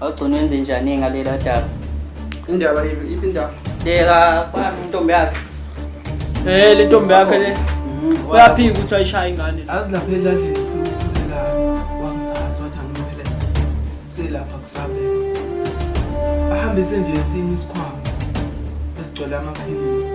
Awugcina wenze njani ngalela daba? Indaba iphi iphi indaba? Le kwami intombi yakhe. Eh le ntombi yakhe le. Uyaphika ukuthi ayishaya ingane. Azi lapha edladleni kufika ukhulelana wangithatha wathi angiphelele. Selapha kusabela. Ahambise nje esinye isikhwama esigcwele amaphilisi.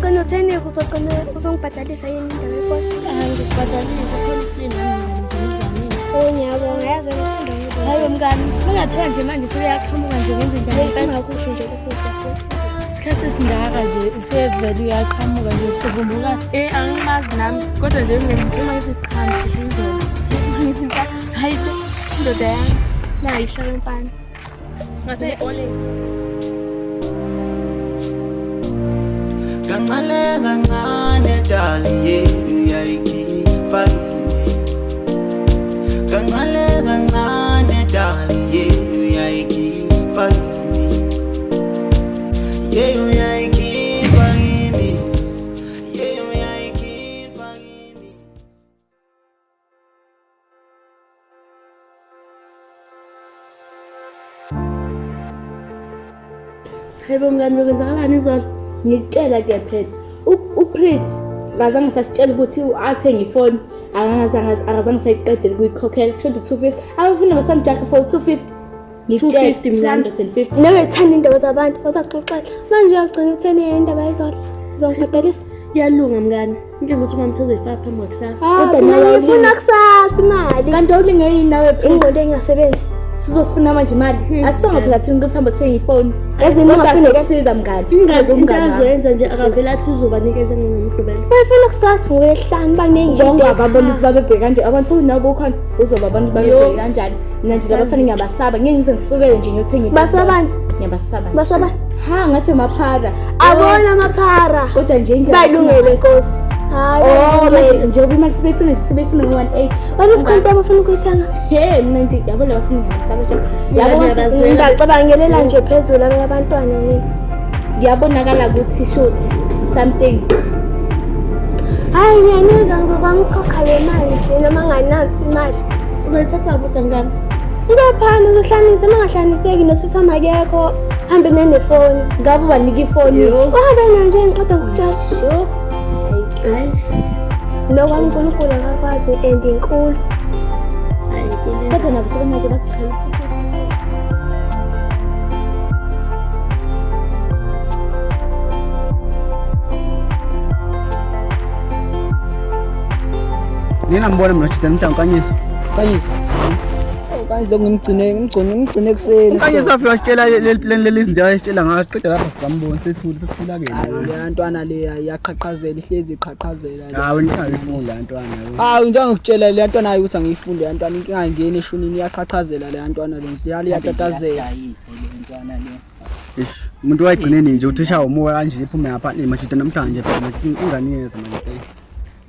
Gcina utheni uzogcina uzongibhadalisa yini indaba yefoni? Ngikubhadalisa khona uplane nami mngani ngizamile. Oh ngiyabonga yazi ngithanda ukuba. Hayi mngani, kungathiwa nje manje sebeyaqhamuka nje ngenze njani impela. Ungakusho nje lokho bafethu. Isikhathi esingaka nje sebevele uyaqhamuka nje sevumbuka. Eh angimazi nami kodwa nje mina uma ngithi cha ngifihla izolo. Uma ngithi nta hayi bo, indoda yami Nayi ishaya umfana. Ngase ole. Kancane kancane dali uyayikhipha kimi. Kancane kancane dali uyayikhipha kimi. Yeah, uyayikhipha kimi. Yeah, uyayikhipha kimi. Hayibo mngani bekwenzakalani izolo? Ngikutshela ke phela uPretty akazange sasitshela ukuthi athenge ifoni akazange sayiqedele ukuyikhokhela kusho ukuthi 250 abafuna basamjaha for 250 ngikutshela 250 mngani. 250 Nawe thanda indaba zabantu ozaxoxela. Manje uyagcina utheni indaba yezolo? Uzongibhadalisa? Kuyalunga mngani. Inkinga ukuthi umama usezoyifaka phambi kwakusasa. Kodwa Kodwa nawe mina ngifuna kusasa imali. Kanti awulinge yini nawe Pretty? Ingqondo engasebenzi. Sizosifuna manje imali asisonga phela thina ukuthi hamba uthenga ifoni Yazi noma kodwa ufuna- siyokusiza mngani Mngani Uzoba into umngani wami. azoyenza nje akavele athi uzobanikeza ngomgqibelo. Bayifuna kusasa ngolwesihlanu banengi. Bonke ababona ukuthi babebheke kanje abantu nabo ukhona uzoba abantu babebheke kanjani mina nje labafana ngiyabasaba ngeke ngize ngisukele nje ngiyothenga into. Basabani? Ngiyabasaba nje. Basabani? Ha ngathi amaphara Abona amaphara. Kodwa nje indlela Bayilungele nkosi. Hayi. Oh manje bayilungele. njengoba imali sebeyifuna nje sebeyifuna ngo-180 Wena ukhona into abafuna ukuyithenga? He mina nje yabo labafuna ngiyabasaba nje yabo Ngaze ngathi ngiyabazwela. Ngibacabangelela nje phezulu abanye abantwana nini. kuyabonakala ukuthi shoot something. Hayi ngiyanizwa ngizozama ukukhokha le mali nje noma nganansi imali. Uzoyithatha buda mngani. Ngizophana ngizohlanisa uma ngahlaniseki nosisi wami akekho hambe nenefoni. Ngabe ubanika ifoni. Uhambe nayo nje ngiqeda ngokutshela. Sure. Hayi. Nokwami uNkulunkulu akakwazi and inkulu. Hayi inkulu. Kodwa nabo sebengaze bakujahela ukuthi Nina ngibona mina jida namhlanje uNkanyiso. Nkanyiso. Oh, Nkanyiso lokhu ngimgcine ngimgcine ngimgcine ekuseni. UNkanyiso wafika wasitshela leli plan leli izinto ayesitshela ngazo siqeda lapha sizambona sethule sekuthulakele. Hayi le ntwana le iyaqhaqhazela ihlezi iqhaqhazela. le. Hayi wena ungayifunda ntwana. Hayi njengokutshela le ntwana hayi ukuthi angiyifunde le ntwana inkinga ingena eshunini iyaqhaqhazela le ntwana le njalo iyatatazela. Iyadayisa le ntwana le. Ish, umuntu wayigcine nje uthi shawa umoya kanje iphume ngaphandle manje namhlanje phela manje ingane iyeza manje.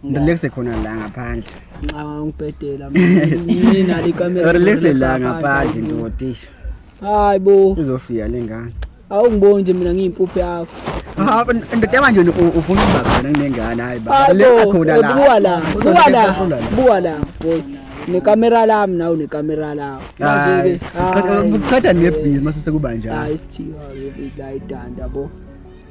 Relax khona la ngaphandle. Nxa ngibhedela mina le kamera. Relax la ngaphandle ndoda ish. Hayi bo, Izofika le ngane. awungiboni nje mina ngiyimpuphu yakho. Ha, ndoda manje ufuna ubaba wena kunengane hayi baba. Hayi Relax bo, khona la. buka la, buka la, Buka la. buka la. Boy, nekamera lami nawe unekamera lakho. Manje ke, Hayi, qeda nebhizi mase sekuba njalo. hayi isithiwa ke la idanda bo.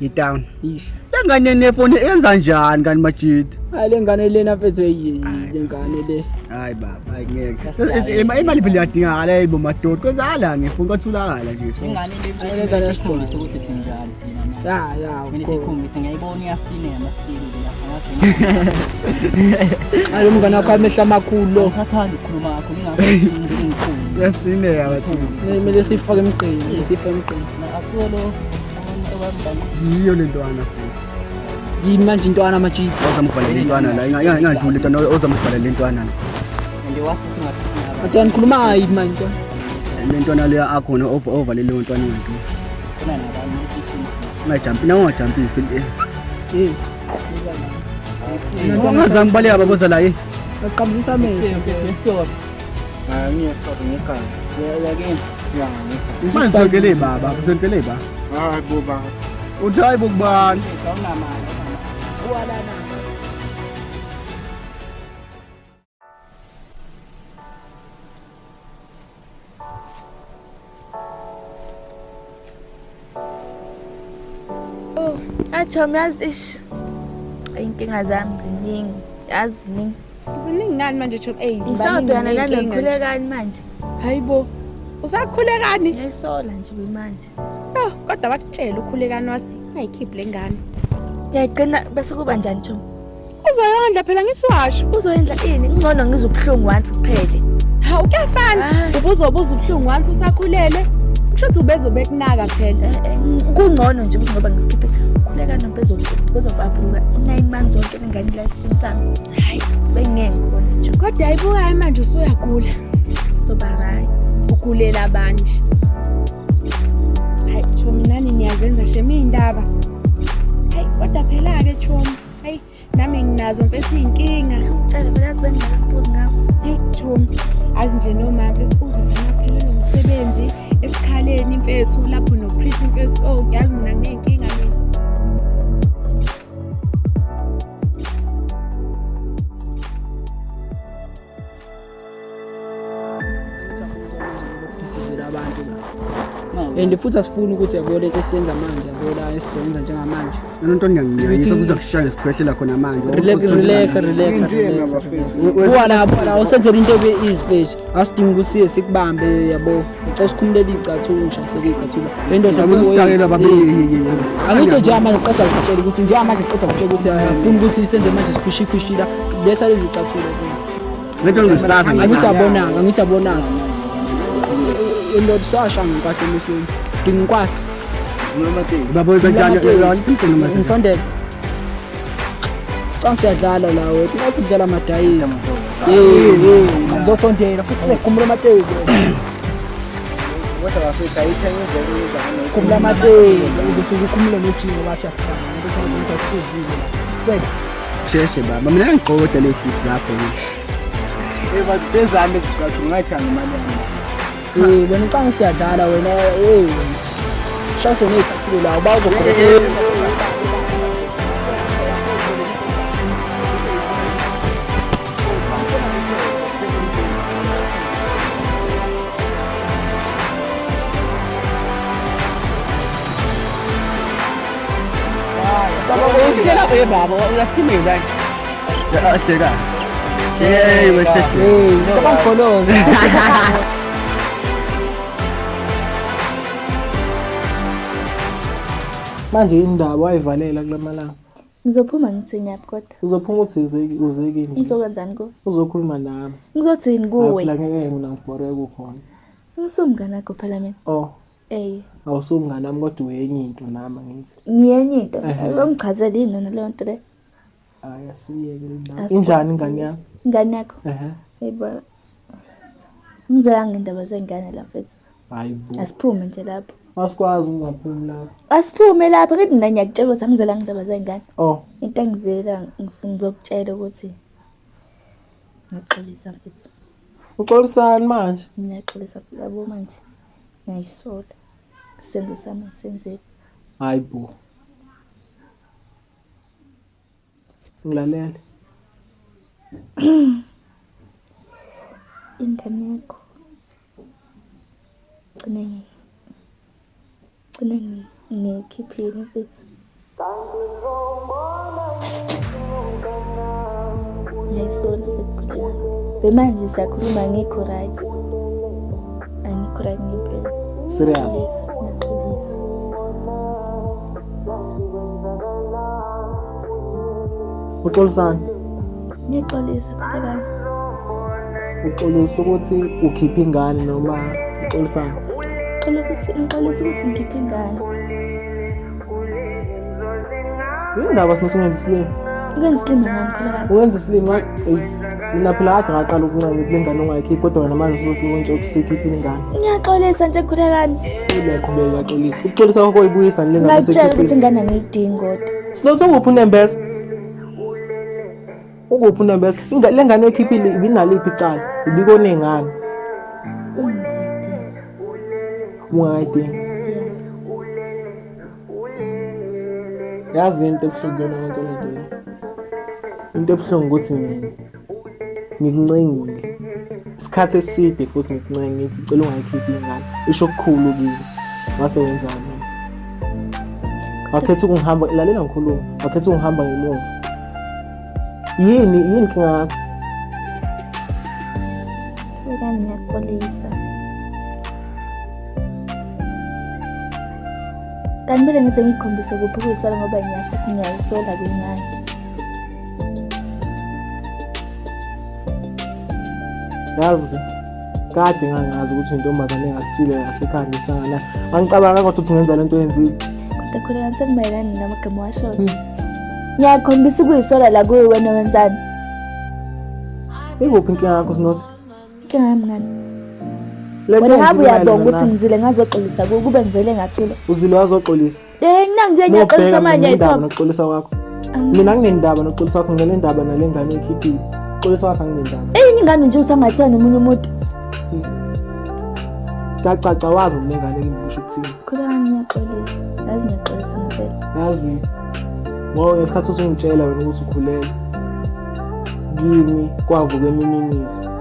I-town. Ish. Le ngane nefoni yenza njani kanti majidi? Hayi le ngane lena mfethu eyi le ngane le. Hayi baba, hayi ngeke. Imali phela iyadingakala hayi bo madoda. Kwenzakalani ngefoni kwatholakala nje ifoni. Ingane Hayi, le le ngane kumele yasijwayela. sikhombise ukuthi sinjani thina manje. Ya ya. Kumele ukhona. sikhombise ngiyayibona iyasinema sifikile lapha ngathi. Hayi lo mngane wakho amehlo amakhulu lo. Ngisathanda ukukhuluma ngakho ngingakho ngikhulu. Yasineka bathini. Kumele sifake emgqeni, sifake emgqeni. Akuyo lo umuntu obambana. Yiyo le ntwana futhi. Yini manje intwana amajitha? Ozama ukubhalela intwana la, ingadluli intwana ozama ukubhalela intwana la. And wathi ukuthi ngathi Mntwana nikhuluma ngayi manje ntwana. Le ntwana leyo akhona over leyo ntwana ingadluli. kuna nabantu ekitchen. Ungajampi, nawe ungajampisi phela. Eh. Ungazami ubaleka baboza la eh. Baqhamuzisa amehlo. Stop. Hayi ngiyefaka ngekhaya. Uyakini? Ya, ngekhaya. Manje sonkele baba, sonkele baba. Hayi bo baba. Uthi hayi bo kubani? Awunamali. Chomi yazi ish. Inkinga zami ziningi. Yazi ziningi. Ziningi ngani manje Chomi? Ey, Ngisabhekana nami ngikhulekani manje. Hayibo. Usakhulekani? Ngiyayisola nje kuyimanje. Oh, kodwa bakutshela ukhulekani wathi ungayikhiphi le ngane. Ngiyagcina bese kuba njani Chomi? Uzoyondla phela ngithi washo. Uzoyondla ini? Ngcono ngizwe ubuhlungu once kuphele. Hawu kuyafana. Ubuzobuza ubuhlungu once usakhulelwe. Kusho ukuthi ubezobe kunaka phela. Kungcono nje ukuthi ngoba ngisikhiphe khuleka bezobabuka 9 months zonke lengane la esiswini sami. Hayi, bengeke ngikhona nje. Kodwa ayibukayo manje usuyagula. Soba right. Ugulela abanje. Hayi, Chomi nani niyazenza shame iy'ndaba. Hayi, kodwa phela-ke Chomi. Hayi, nami nginazo mfethu iy'nkinga. Tshela phela yazi bengingakakubuzi ngakho. Hey Chomi, azi nje noma mfethu uvisa ngaphelelwa umsebenzi esikhaleni mfethu lapho noPretty mfethu. Oh, ngiyazi mina nginey'nkinga mina. Phithizela abantu la. And futhi asifuni ukuthi yabo lento esiyenza manje yabo la esizoyenza njengamanje. Lona nto ngiyanginyanyisa ukuthi akushaya ngesikhwehlela khona manje. Relax relax relax. Inzima bafethu. Buka la buka la usenzela into ebe easy mfethu. Asidingi ukuthi siye sikubambe yabo. Sicela sikhumulele iy'cathulo ngishayiseke iy'cathulo. Le ndoda Yabo usitayela babe. Angithi nje manje qeda ukutshela ukuthi nje manje qeda ukutshela ukuthi afuni ukuthi senze manje sikhwishi la. Letha lezi cathulo mfethu. Lento ngisaza Angithi abonanga, angithi abonanga. Indoda sasha ngenkwahla emehlweni. Dinga inkwahla. Babo kanjani? Ngisondele. Xa siyadlala la wena, ungathi udlala amadayisi. Hey, hey, ngizosondela futhi sekhumula amateki. Kodwa bafethu ayithenge izwe Khumula amateki, uzosuke ukhumule nojingo bathi asifana. Ukuthi abantu baphuzile la. Sek. Sheshe baba, mina ngigqoke lezi slip zakho. Eh bazami ezicathulo ngathi angimali yami. Eh, wena ucanga siyadlala wena, eh. Shase nezicathulo la, bawuzogqoka. Utshela eh baba uyathimela. Aseka. Hey, weshe. Hey, cabangigoloza. Manje indaba wayivalela kulamalanga. Ngizophuma ngithi ngiyaphi kodwa. Uzophuma uthi uze kimi nje. Ngizokwenzani kuwe? Uzokhuluma nami. Ngizothini kuwe? Phela ngeke mina ngibhoreke ukhona. Ngisumngane wakho phela mina. Oh, Eh, awusumngane nami kodwa uyenye into nami angithi. ngiyenye into. Ehhe. Ungichazele yini yona leyo nto leyo? Hayi asiyeke le ndaba. Asikwazi. Injani ingane yami? Ingane yakho? Ehhe. Hayibo. Ngizela ngendaba zengane la mfethu. Hayi bo. Asiphume nje lapho. Asikwazi ukungaphumi lapho. Asiphume lapho ngithi mina ngiyakutshela ukuthi angizela ngendaba zengane. Oh, Into engizela ngifuna ngizokutshela ukuthi ngiyaxolisa mfethu. uxolisani manje? Ngiyaxolisa mfethu yabo manje. Ngiyayisola. Isenzo sami ngisenzile. Hayi bo. Ngilalele. Ingane yakho. Gcine ngiyikhiphile mfethu. Ngiyayisola mfethu khuleka. Bemanje siyakhuluma angikho right. Angikho right ngempela. Serious? Yes, ngiyaxolisa. Uxolisani? Ngiyaxolisa khuleka. Uxolisa ukuthi ukhiphe ingane noma uxolisani? Ngixola ukuthi ngixolisa ukuthi ngikhiphe ingane. Yini ndaba sinothi ungenza isilima? Ukwenza isilima ngani khuleka? Ungenza isilima eyi mina phela kade ngaqala ukuncenga ukuthi le ngane ungayikhiphi kodwa wena manje usufika untshe ukuthi usuyikhiphile ingane. Ngiyaxolisa nje khulekani. Uyaqhubeka uyaxolisa. Ukuxolisa kwakho koyibuyisa le ngane Ngakutshela ukuthi usuyikhiphile. ingane angiyidingi kodwa. Sinothi ukuphi unembeza? Ukuphi unembeza? Le ngane oyikhiphile ibinaliphi icala? Ibikone ingane. Ungayidingi. Ungayidingi. Yazi into ebuhlungu kuyona yonke le nto le. Into ebuhlungu ukuthi mina ngikuncengile isikhathi eside futhi ngikuncenge ngithi cela ungayikhiphi ingane. Isho okukhulu kimi. Wase wenzani? Wakhetha ukungihamba, lalela ngikhuluma. Wakhetha ukungihamba ngemuva. Yini yini inkinga yakho? Wena ngiyaxolisa. Kanti kumele ngize ngikhombise kuphi ukuyisola ngoba ngiyasho ukuthi ngiyayisola kwimali. Yazi kade ngangazi ukuthi intombazane engasile kahle ekhanda isangana. Angicabanga kodwa ukuthi ngenza lento oyenzile. Kodwa khona kanti sekumayelana namagama washoyo. Ngiyakhombisa ukuyisola la kuwe wena wenzani? Ikuphi inkinga yakho Sinothi? Inkinga yami ngani? Le Wena nto ngabe yenzile uyabonga mayelana ukuthi nami. ngizile ngazoxolisa kuwe kube ngivele ngathula. Uzile wazoxolisa. Eh nangu nje ngiyaxolisa manje ayithoba. ayithoba. Nokuxolisa kwakho. Mina nginendaba nokuxolisa kwakho nginendaba nale ngane oyikhiphile. Uxolisa kwakho anginendaba. Eyinye ingane nje usangathiwa nomunye umuntu. Kuyacaca wazi le ngane kimi kusho ukuthini. Khuleka ngiyaxolisa. Yazi ngiyaxolisa ngempela. Yazi ngoba ngesikhathi usungitshela wena ukuthi ukhulelwe kimi kwavuka eminye imizwa.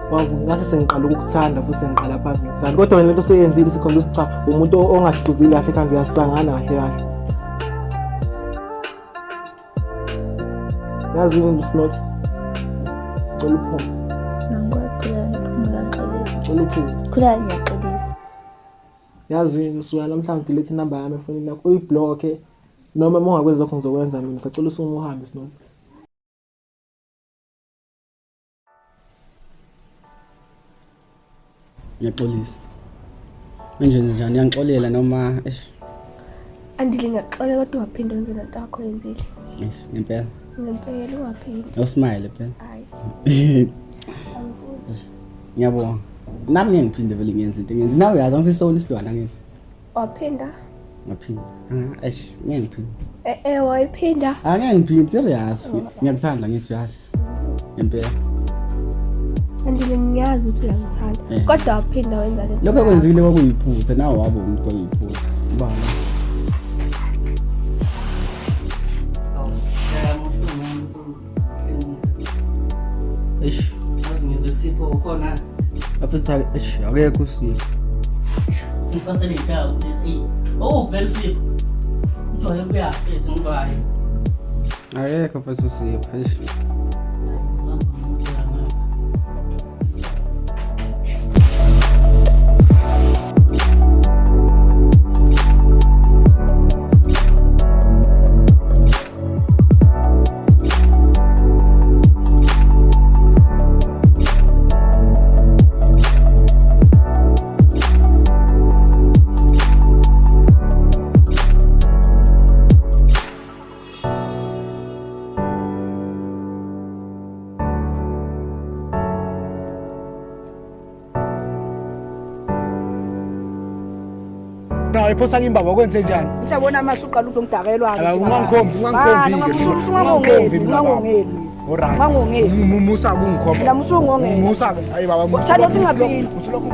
Kwavuka ngase sengiqala ukukuthanda futhi sengiqala phansi ngikuthanda. Kodwa wena lento oseyenzile sikhombisa ukuthi cha umuntu ongahluzile kahle ekhanda uyasangana kahle kahle. Yazi yini Sinothi? Cela uphume. Angikwazi khuleka ngiphuma ngixolisa. Cela uphume. Khuleka ngiyaxolisa. Yazi yini usuka namhlanje delete inamba yami efonini yakho uyiblocke noma uma ungakwenzi lokho ngizokwenza mina sacela usukume uhambe Sinothi. Ngiyaxolisa. Manje njani uyangixolela noma eish Andile ngiyakuxolela kodwa ungaphinde wenze lento yakho oyenzile. eish ngempela. Ngempela ungaphindi. Awusmile phela. Hayi. Eish, Ngiyabonga. Nami ngeke ngiphinde vele ngiyenze into engenzi. Nawe uyazi angisisona isilwane angithi. Waphinda? Ngaphinda. Ah, eish ngeke ngiphinde. Eh eh wayiphinda. Ah ngeke ngiphinde serious. Ngiyakuthanda ngithi uyazi. Ngempela. Andile ngiyazi ukuthi uyangithanda. Eh. Kodwa waphinda wenza lento. Lokho akwenzile kwakuyiphutha nawe wabona ukuthi kwakuyiphutha. Ubani? Eish, Yazi ngizwe kusipho ukhona afethu eish akekho usipho. simfasele iy'nhlaka ukuthi eyi oh vele usipho ujwayele ukuya mfethu ngoba hhayi Akekho mfethu usipho. Eish. Nawe iphosa kimi baba kwenze njani? Ngiyabona mase uqala uzongidakelwa-ke. Ungangkhombi, ungangkhombi-ke. Ungangkhombi mina baba. Ungangongeli. Alright. Ungangongeli. Musa ukungikhomba. Mina musa ukungongela. Musa ayi baba. musa Thanda ukulokhu- singaphili. Musa ulokhu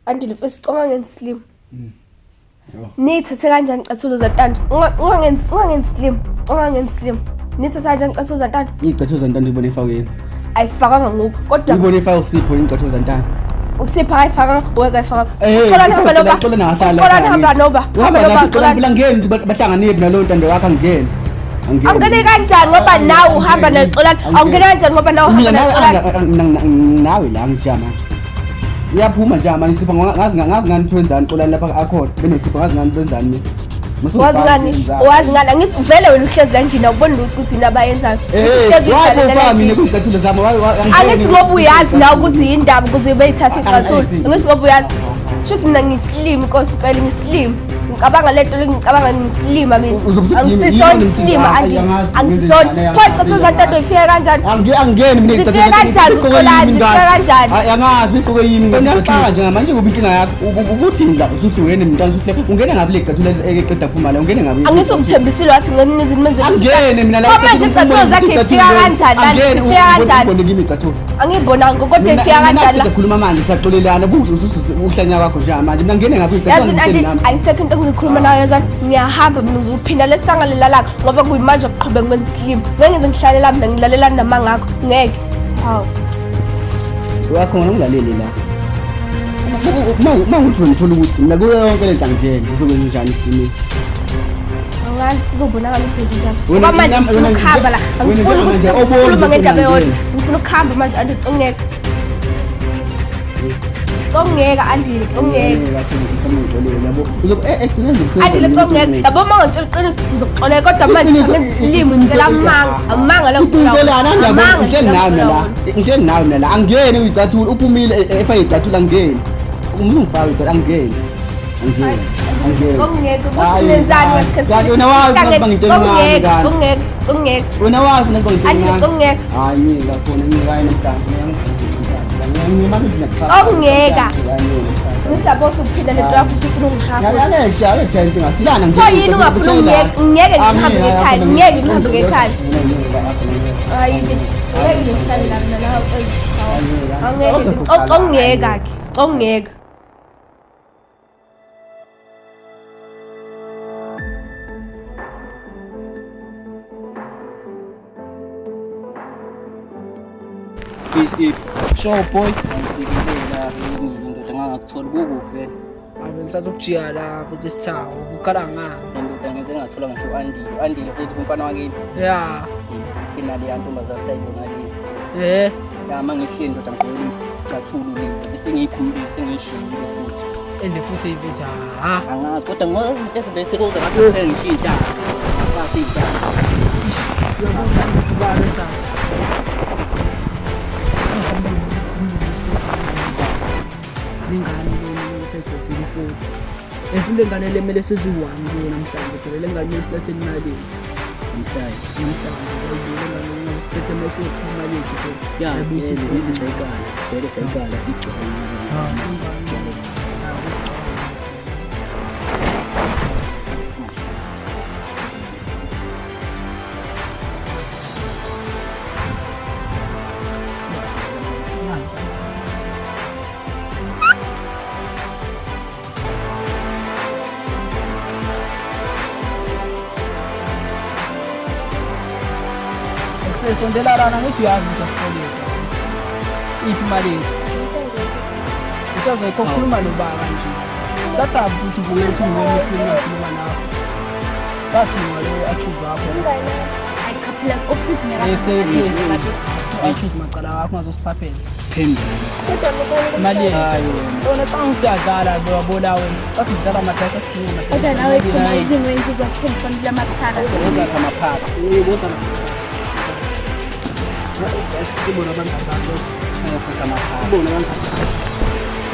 Andile mfethu coma ngenzi slim. Nithathe kanjani icathulo zantando? Ungangenzi ungangenzi slim. Ungangenzi slim. Nithathe kanjani icathulo zantando? Iy'cathulo zantando uyibone efakeni. Ayifakanga nguwe kodwa Uyibone efaka usipho iy'cathulo zantando. usipha akayifakanga uwe kayifakanga. Eh, Xolani hamba noba. Xolani ahlala. Xolani hamba noba. Uhamba Hamba noba nathi Xolani Xolani. phela angeni bahlanganephi nalowo ntando wakho angeni. Angeni. Awungene kanjani ngoba nawe uhamba naye Xolani. Awungene kanjani ngoba nawe uhamba Mina naye nawe Xolani. nawe la ngija manje. Uyaphuma nje manje sipho ngazi ngazi ngani ukuthi wenzani Xolani lapha akhona. Benosipho ngazi ngani wenzani mina. Wazi ngani? Wazi ngani? Angithi vele wena uhlezi la endlini awuboni lutho ukuthi yini abayenzayo. Uhlezi Why uyidlalela la mina endlini. kuyicathulo zami why Angithi ngoba uyazi nawe ukuthi yindaba ukuze beyithathe icathulo. Angithi ngoba uyazi. Shuthi mina ngiyisilima inkosi impela ngiyisilima. Ngicabanga lento le ngicabanga ngiyisilima mina. Angisisona isilima andi angisisona. Pho icathulo zantanto ifike kanjani? Angeni mina Zifike kanjani uXolani? Zifike kanjani? Hayi angazi igqoke yimi ngiyaqala njengamanje kuba inkinga yakho ukuthi la usuhlukene mntwana usuhle ungene ngabi le icathulo eqeda kuphuma la ungene ngabi Angithi ungithembisile wathi ngene izinto menze Angene mina la Pho manje icathulo zakhe ifika kanjani? Lana Angene zifika kanjani? ubone kimi icathulo. Angiyibonanga kodwa ifika kanjani la? Khuluma manje siyaxolelana uhlanya kwakho njengamanje. Mina ngene ngapha Yazini anti ayisekho into engizoyikhuluma nayo yazani. Ngiyahamba mina ngizophinda lesangalela la ngoba kuyimanje kuqhubeka ngikwenza isilima. Ngeke ngize ngihlale la mina ngilalelani namanga akho. Ngeke. Hawu. Wakhona ungilaleli la. Uma ukuthi wena uthola ukuthi mina kuyo yonke lento angingeni ngizokwenza njani ekugcineni? Angazi kuzobonakala usenze njani. Wena- Ngoba manje wena- ngifuna ukuhamba la. wena Angifuni njengamanje ukukhuluma obonje ngendaba ukuthi eyodwa. Ngifuna ukuhamba manje anti ngeke. Ngeke Andile, ngeke. Andile ngeke. Yabo uma ngitshela iqiniso ngizokuxolela kodwa manje ngisilima ngitshela amanga. Amanga la Uqiniselana ndaba ngihleli nawe mina la. Ngihleli nawe mina la. Angiyeni uyicathula uphumile efake icathulo angiyeni. Umzungifaka phela angiyeni. Angiyeni. Angiyeni. Ngeke ukuthi nenzani ngesikhathi. Kanti wena wazi ukuthi ngento encane kanti. Ngeke, ngeke. Wena wazi ukuthi ngento Andile encane. ngeke. Hayi mina khona ngikayi namhlanje. Ongeka. Ngisabo usuphinda lento yakho usufuna ungishaya futhi. Ngiyalesha, alesha into ngasilana nje. Pho yini ungafuni ungiyeka? Ngeke ngihambe ngekhaya, ngeke ngihambe ngekhaya. Hayi ke. Ngeke ngihlale la mina nawe. Angeke. Ongeka ke. Ongeka. Isiphi? Sure boy. Ngifikile indoda ngangakuthola kukufe. Abe ngisazokujiya la futhi sithawu ukukhala ngani. Indoda ngeze ngathola ngisho u-Andile. U-Andile futhi umfana wakini. Ya. Ngihleli naleya ntombazane sayibona le. Eh. Ya uma ngihleli ndoda ngigqoke icathulo lezi bese ngiyikhumulile sengiyishiyile futhi. Ende futhi mfethu ha. Angazi kodwa ngoba izinto ezibese kuze ngathi ngishiye intanga. Ngase intanga. Ubani sa? Lengane lena seyidonsela ifoni. Emfundo lengane le kumele size u-one kuyo namhlanje phela le ngane kumele silethe imali yethu. Namhlanje. Namhlanje le ngane silethe imali yethu phela. Ya, Yabuyisa vele ifoni. yize sayikala. Vele sayikala sigcwele. Sigcwele. Ekusesondela lana ngithi uyazi ukuthi asikoleta. Iphi imali yethu? Uthave khuluma nobaba nje. Thatha futhi uvume ukuthi nguwe ehlweni ngakhuluma nawe. Sathi ngalo achuze wakho. Hayi cha phela uPretty Achuze macala wakho ungazosiphaphela. Phendula. Imali yethu. Wena xa ngisiyadlala bola wena. Xa udlala amadayisi asiphume. Kodwa nawe thina izingwe uzothenga ifoni lamaphaka. Uzatha amaphaka. Yebo sana. Sibona abangani bakho. Singafutha amaphaka. Sibona abangani bakho.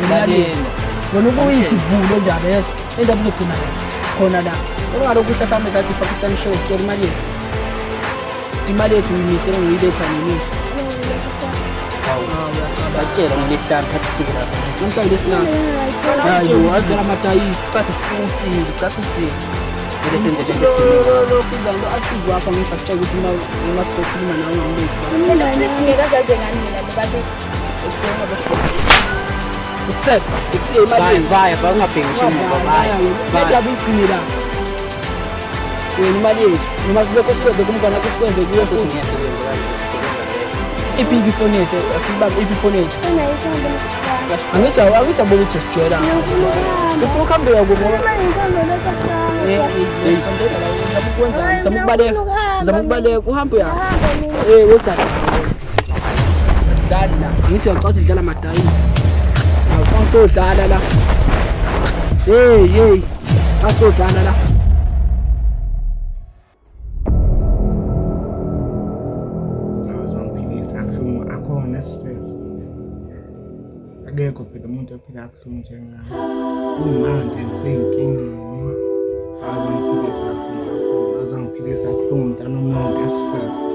Lalela. Wena ubuyithi vulo ndaba yezo. Indaba izogcina la. Khona la. Ungalokhu uhlahlameza athi Pakistan show story imali yethu. Imali yethu uyimisele ngoyiletha nini? Satshela ngolesihlanu khathi sifike lapha. Namhlanje lesinani. Hayi bo, wazi amadayisi. Cathi usile, cathi usile. Vele senze lento esidinga. Lokhu uza lo achuze wakho ngisakutshela ukuthi uma sizokhuluma nawe ungamlethi. Phela uPretty ngeke azaze ngani mina nobabili. Uset, ekuseni imali. Vaya, vaya, vaya ungabheki ngisho emuva, vaya. Vaya. Indaba igcine la. Wena imali yethu, noma lokho sikwenze kumngane wakho sikwenze kuwe Futhi futhi. ngiyasebenza kanje, ngisebenza lesi. Iphi ifoni yethu, asibambe iphi ifoni yethu. Angithi angithi abuke ukuthi sijwayela. Ufuna ukuhambela kuphi ngoba sondela la uzama ukwenza, uzama ukubaleka, uzama ukubaleka, uhambe uya. Eh, wozana. Dlala la. Ngithi uyacatha udlala amadayisi. Awu xa sodlala la. Hey, hey. Xa sodlala la. Awuzongiphilisa kabuhlungu akhona sisese. Akekho phela umuntu ophila kabuhlungu njengami. Kumanje ngiseyinkingeni. Awuzongiphilisa kabuhlungu kakhulu. Awuzongiphilisa kabuhlungu mntana omuntu esisese.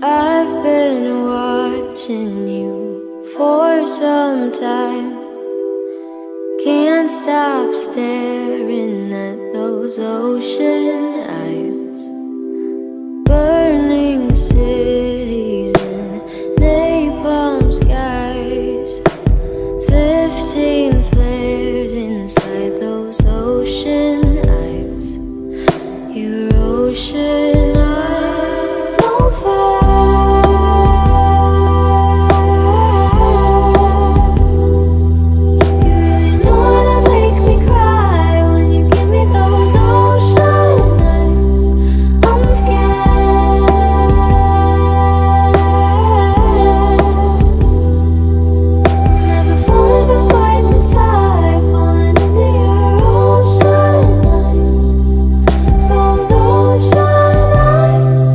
I've been watching you for some time. Can't stop staring at those ocean eyes. Burning cities and napalm skies. 15 flares inside those ocean eyes. Your ocean eyes on fire. You really know how to make me cry when you give me those ocean eyes. I'm scared. Never falling from quite this high, falling into your ocean eyes. Those ocean eyes.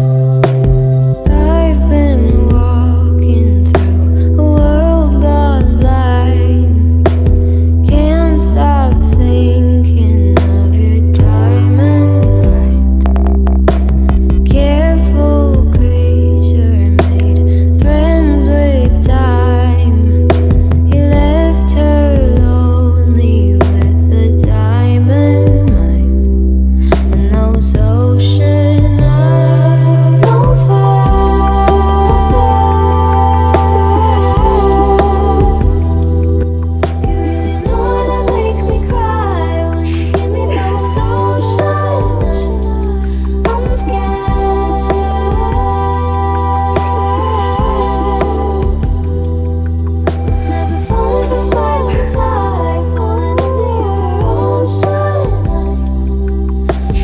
I've been walking through a world gone blind. Can't stop thinking of your diamond mind. Careful creature made friends with time. He left her lonely with the diamond mine. And those ocean eyes on fire. You really know how to make me cry when you give me those ocean eyes. I'm scared. Never falling from quite this high, falling into your ocean eyes.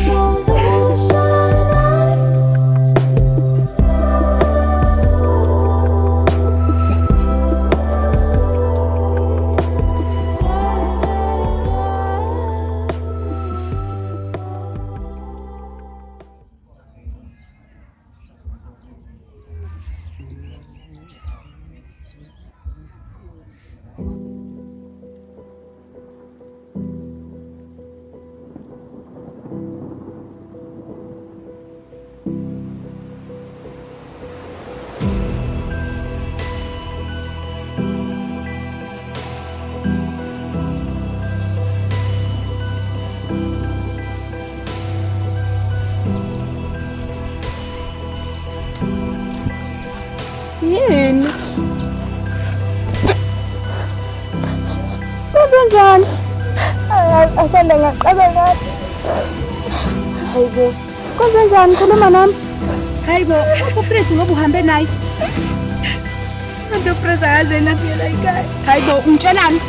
Those ocean eyes. Yini? Kwenzenjani? Angazi asanda ngaqala ngathi. Hayibo. Kwenzenjani? Khuluma nami. Hayibo, uPresi ngoba uhambe naye. Kanti uPresi akaze nafike la ekhaya. Hayibo, ungitshelani?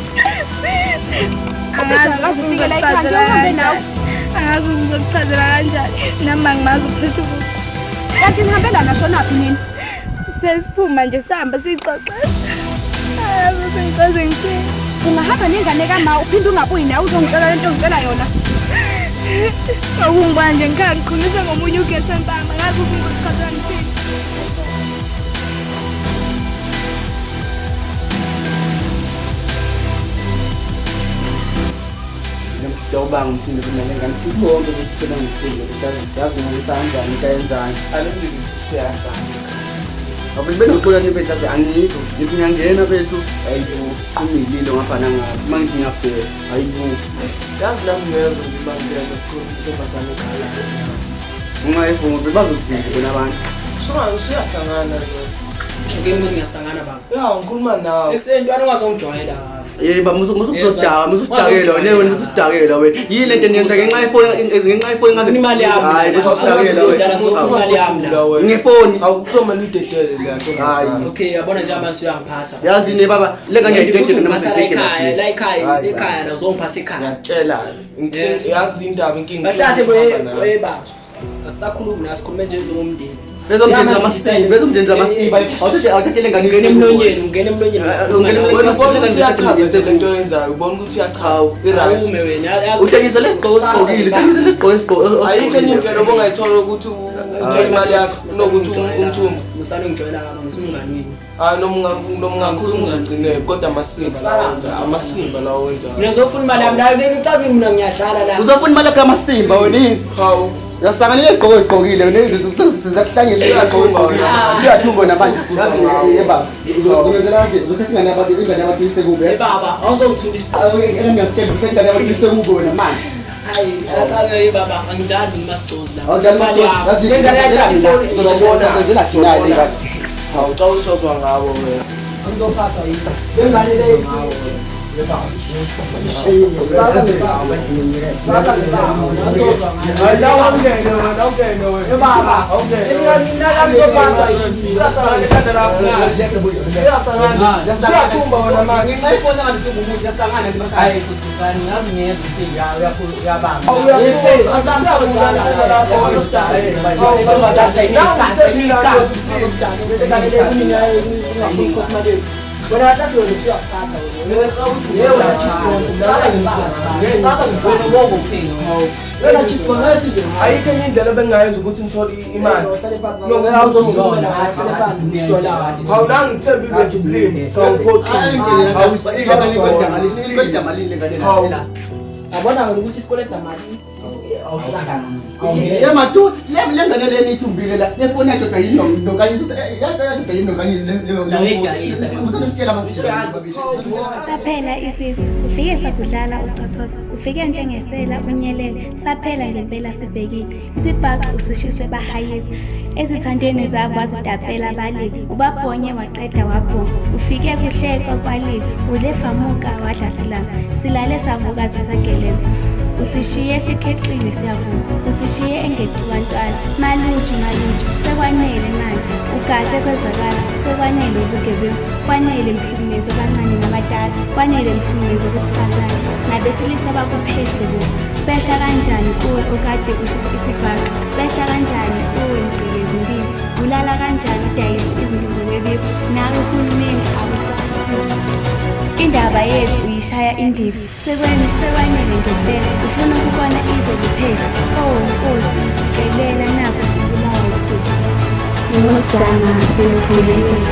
Angazi akaze ufike la ekhaya nje uhambe nawe. Angazi ngizokuchazela kanjani. Nami angimazi uPresi kuphi. Kanti nihambelana nashonaphi nini? Sesiphuma nje sihamba sixoxe. Angazi sengichaze ngithini. Ungahamba nengane kama uphinde ungabuyi nawe uzongitshela lento ongitshela yona. Awungibona nje ngikhaya ngiqhumisa ngomunye ugesi wempama. Angazi ukuthi ngizokuchazela ngithini. Ngiyamjida ngumsindo kumele ngane sibonke ukuthi phela ngisindo ukuthi yazi ngomisa kanjani into ayenzani. Alo nje siyahlala. Ngoba benoxola nje bethu athi angikho ngithi ngiyangena bethu ayibo qumililo ngapha nangapha uma ngithi ngiyabheka ayibo. Yazi nami ngiyezwa nje bangena kukhona intombazane ekhala. Ngenxa yefoni bebazokuvimba bona abantu. Usuyasangana nje. Ngisho ke mina ngiyasangana baba. Ya ngikhuluma nawe. Ekuseni ntwana ungazongijwayela baba. Yebo musukusidaka mususidakela wena wena mususidakela wena. Yini lento eniyenza ngenxa yefoni ngenxa yefoni ngaze Imali yami. Hayi mususidakela wena. Imali yami la. Ngefoni. Awukuzomela uyidedele le ntombazane. Okay, yabona nje manje uyangiphatha. Yazi ne baba le kanje Futhi idedele noma ungiphatha la idedele. ekhaya, la ekhaya, isekhaya la uzongiphatha ekhaya. Ngiyakutshela. Yazi indaba inkinga. Kahle kahle we baba. Asisakhulumi la sikhulume nje njengomndeni. Bezomndeni zamasiba, bezomndeni zamasiba. Awuthathe awuthathe le ngane Ungena emlonyeni, ungena emlonyeni. Ungena Wena ubona ukuthi emlonyeni. uyachaza nje lento oyenzayo, ubona ukuthi uyachaza. I-right. Awume wena, yazi. Uhlengise lesigqoko osigqokile, uhlengise lesigqoko esigqoko. Ayikho enye indlela obongayithola ukuthi uthole imali yakho kunokuthi umthumbe. Musane ngijwayela baba, ngisumngani wenu. Hayi noma noma ungakhuluma uzogcine kodwa amasimba lawa owenzayo, amasimba lawa owenzayo. Mina ngizofuna imali yami la, nicabi mina ngiyadlala la. Uzofuna imali yakho yamasimba wena yini? Hawu. Uyasangana igqoko igqokile wena sizakuhlangela igqoko igqokile. Siyathumba namanje. Yazi yeba. Ngiyenzela kanje uzothatha ingane yabantu ingane yabantu iyise kubo. Hey baba, awuzongithula isiqo. Ngiyakutshela uzothatha ingane yabantu iyise kubo wena manje. Hayi, akacabe baba, angidlali nomasigcozi la. Awudlali Imali masigcozi, yakho. yazi- Lengane yathatha ifoni. Sizobona, sinayo le ngane. Hawu, xa usozwa ngabo wena. Angizophathwa yini? Lengane le Hayi futhi ngani ngazi ngiyezwa ukuthi uyabamba. Wena kahle wena usuyasiphatha wena. Wena Wena chisbon wesizwe. Ayikho enye indlela ebengingayenza ukuthi ngithole imali. Hawu nangithembile wethu please. Cha ngiphoxile. Yabona ukuthi isikweletu namali Ye matu, le ngane le nithumbile la, le foni yajoda yini nonkanyiso, yajoda yini nonkanyiso le usitshela Saphela isizwe, ufike sakudlala ucothoza, ufike njengesela unyelele, saphela ngempela sibhekile, isibhaxu usishiswe bahayiza, ezithandeni zabo wazidapela balile, ubabhonye waqeda wabhonga, ufike kuhlekwa kwalile, udle famuka wadla silanga, silale savuka zisageleza. Usishiye sikhexile siyavuka, usishiye engeqiwa ntwala, maluju maluju, sekwanele manje, ugahle kwezakala, sekwanele ubugebengu, kwanele mhlukumezo abancane nabadala, kwanele mhlukumezo besifazane, nabesilisa bakuphethe bo. Behla kanjani kuwe okade ushisa isibhaxu, behla kanjani kuwe mgqikezi ndini, ulala kanjani udayise izinto zokwebiwa, nawe uhulumeni awusasisiza. Indaba yethu uyishaya indiva, sekwanele ngempela, ufuna ukubona izwe liphela. Oh Nkosi, sikelela nakho sibulawa udubo. Ngozama siyophumelela.